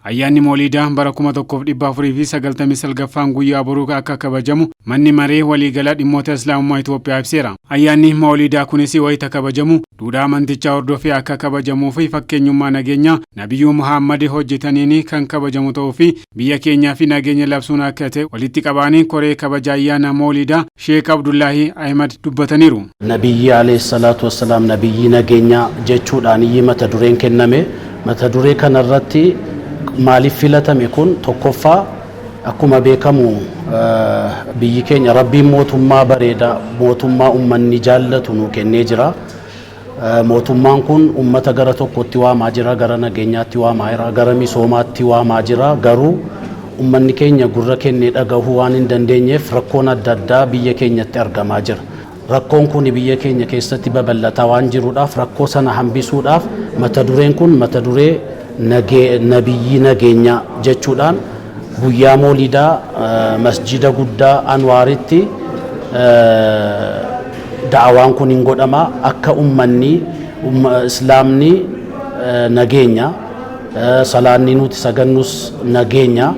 Ayyaanni Mooliidaa bara 1499ffaan guyyaa boruu akka kabajamu manni maree waliigalaa dhimmoota Islaamummaa Itoophiyaa ibseera. Ayyaanni Mooliidaa kunis wayita kabajamu duudhaa amantichaa hordofee akka kabajamuu fi fakkeenyummaa nageenyaa Nabiyyuu Muhammad hojjetaniin kan kabajamu ta'uu fi biyya keenyaa fi nageenya labsuun akka ta'e walitti qabaanii koree kabaja ayyaana Mooliidaa Sheek Abdullaahii Ahimad dubbataniiru. Nabiyyii alayhi salaatu wassalaam nabiyyii nageenyaa jechuudhaan iyyi mata dureen kenname. Mata duree kanarratti maaliif filatame kun? Tokkoffaa, akkuma beekamu biyyi keenya Rabbiin mootummaa bareedaa, mootummaa ummanni jaallatu nuu kennee jira. Mootummaan kun ummata gara tokkotti waamaa jira, gara nageenyaatti waamaa jira, gara misoomaatti waamaa jira. Garuu ummanni keenya gurra kennee dhagahuu waan hin dandeenyeef rakkoon adda addaa biyya keenyatti argamaa jira. Rakkoon kun biyya keenya keessatti babal'ataa waan jiruudhaaf, rakkoo sana hambisuudhaaf mata dureen kun mata duree nabiyyii nageenyaa jechuudhaan guyyaa moolidaa masjida guddaa Anwaaritti da'awaan kun hin godhama. Akka ummanni Islaamni nageenya, salaanni nuti sagannus nageenya,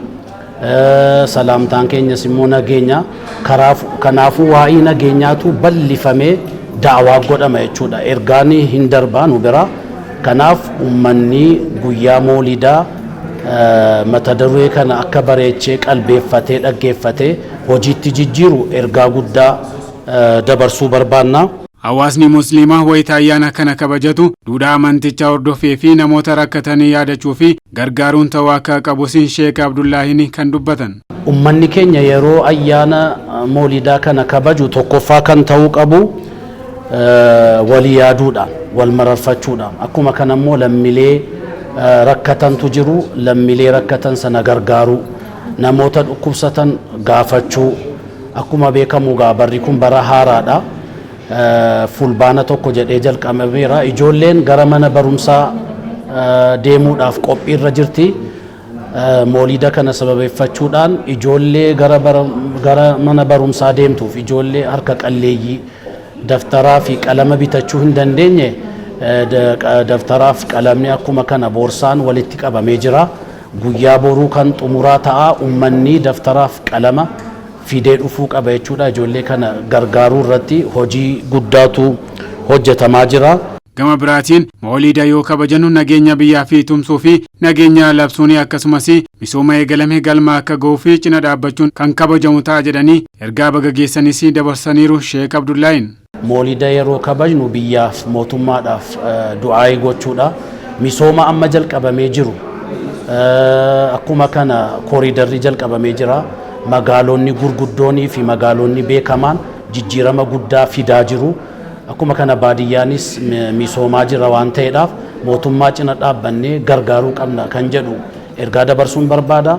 salaamtaan keenyas immoo nageenya. Kanaafuu waa'ee nageenyaatu bal'ifamee da'awaa godhama jechuudha. Ergaan hin darbaa nu bira. Kanaaf ummanni guyyaa moolidaa mata duree kana akka bareechee qalbeeffatee dhaggeeffatee hojiitti jijjiiru ergaa guddaa dabarsuu barbaanna. Hawaasni Musliimaa wayita ayyaana kana kabajatu duudhaa amantichaa hordofee fi namoota rakkatanii yaadachuu fi gargaaruun ta'uu akka qabus Sheek Abdullaahiin kan dubbatan. Ummanni keenya yeroo ayyaana moolidaa kana kabaju tokkoffaa kan ta'uu qabu walii yaaduudhaan, wal mararfachuudhaan, akkuma kana immoo lammiilee rakkatantu jiru, lammiilee rakkatan sana gargaaruu, namoota dhukkubsatan gaafachuu. Akkuma beekamu gaa barri kun bara haaraadha. Fulbaana 1 jedhee jalqabameera. Ijoolleen gara mana barumsaa deemuudhaaf qophiirra jirti. Moolida kana sababeeffachuudhaan ijoollee gara mana barumsaa deemtuuf, ijoollee harka qalleeyyii daftaraa fi qalama bitachuu hin dandeenye, daftaraa fi qalamni akkuma kana boorsaan walitti qabamee jira. Guyyaa boruu kan xumuraa ta'a. Ummanni daftaraa fi qalama fidee dhufuu qaba jechuudha. Ijoollee kana gargaaruu irratti hojii guddaatu hojjetamaa jira. Gama biraatiin Mooliida yoo kabajannu nageenya biyyaa fi tumsuu fi nageenya labsuun, akkasumas misooma eegalame galma akka ga'uu fi cina dhaabbachuun kan kabajamu ta'a jedhanii ergaa baga geessanis dabarsaniiru Sheek Abdullaahiin. Moolida yeroo kabajnu biyyaaf mootummaadhaaf du'aayii gochuudha. Misooma amma jalqabamee jiru, akkuma kana kooriidarri jalqabamee jira. Magaalonni gurguddoonii fi magaalonni beekamaan jijjiirama guddaa fidaa jiru. Akkuma kana baadiyyaanis misoomaa jira waan ta'eedhaaf mootummaa cina dhaabbannee gargaaruu qabna kan jedhu ergaa dabarsuun barbaada.